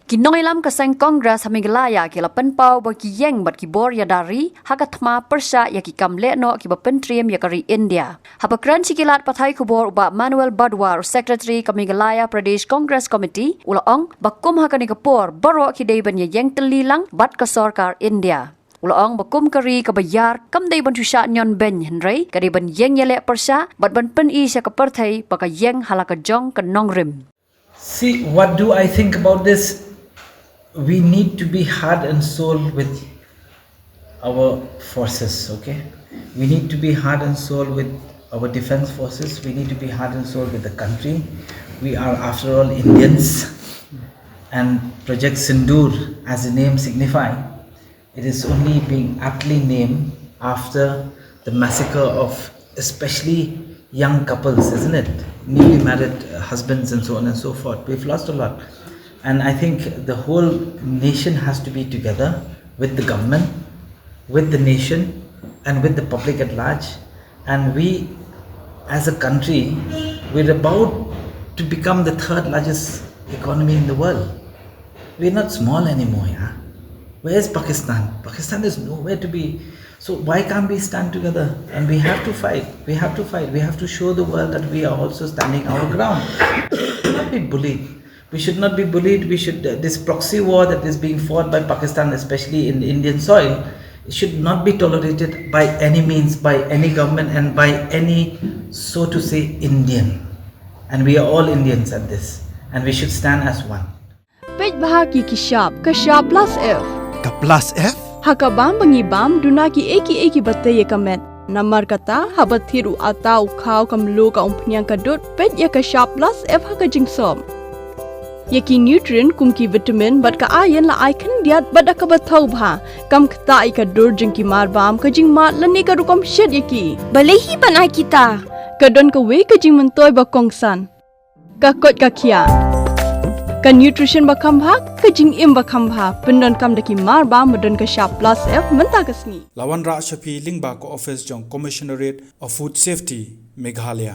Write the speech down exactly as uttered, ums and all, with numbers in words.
Ki nongïalam ka seng Congress ha Meghalaya ki la pynpaw ba ki ïeng bad ki bor ïada ri ha ka thma pyrshah ïa ki kam lehnoh kiba pyntriem ïa ka ri India. Haba kren sha ki lad pathai khubor u Bah Manuel Badwa, u Secretary ka Meghalaya Pradesh Congress Committee, u la ong ba kum ha kane ka por baroh ki dei ban ïeng tylli lang bad ka sorkar India. U la ong ba kum ka ri kaba ïar kam dei ban shu shah ñion beiñ, hynrei ka dei ban ïeng ïaleh pyrshah bad ban pyni sha ka pyrthei ba ka ïeng ha la ka jong ka nongrim. See, what do I think about this? We need to be heart and soul with our forces, okay? We need to be heart and soul with our defense forces. We need to be heart and soul with the country. We are, after all, Indians. And Project Sindoor, as the name signify, it is only being aptly named after the massacre of especially young couples, isn't it? Newly married uh, husbands and so on and so forth. We've lost a lot. And I think the whole nation has to be together with the government, with the nation, and with the public at large. And we, as a country, we're about to become the third largest economy in the world. We're not small anymore, yeah? Where's Pakistan? Pakistan is nowhere to be. So why can't we stand together? And we have to fight. We have to fight. We have to show the world that we are also standing our ground. We should not be bullied. We should not be bullied. We should, uh, this proxy war that is being fought by Pakistan, especially in Indian soil, it should not be tolerated by any means, by any government, and by any, so to say, Indian. And we are all Indians at this. And we should stand as one. Peit bha ki ki shap, ka shap plus F. Ka plus F? Ha ka bam ba ngi bam, duna ki ei ki ei ki ba tei ïa ka met. Namar kata, haba thied u ata, u khaw, ka mluh, ka umphniang, ka dud, peit ïa ka shap plus F ha ka jingsop. Ïa ki nutrient kum ki vitamin bad ka iron la ai khyndiat bad da kaba thaw bha. Kam ktah ïa ka dur jong ki mar bam, ka jingmad lane ka rukom shet ïa ki. Balei hi ban ai kita? Ka don kawei ka jingmyntoi ba kongsan. Ka koit ka khiah. Ka nutrition ba kham bha, ka jingim ba kham bha. Pyndonkam da ki mar bam ba don ka shap plus F mynta ka sngi. La wanrah sha phi lyngba ka office jong Commissionerate of Food Safety, Meghalaya.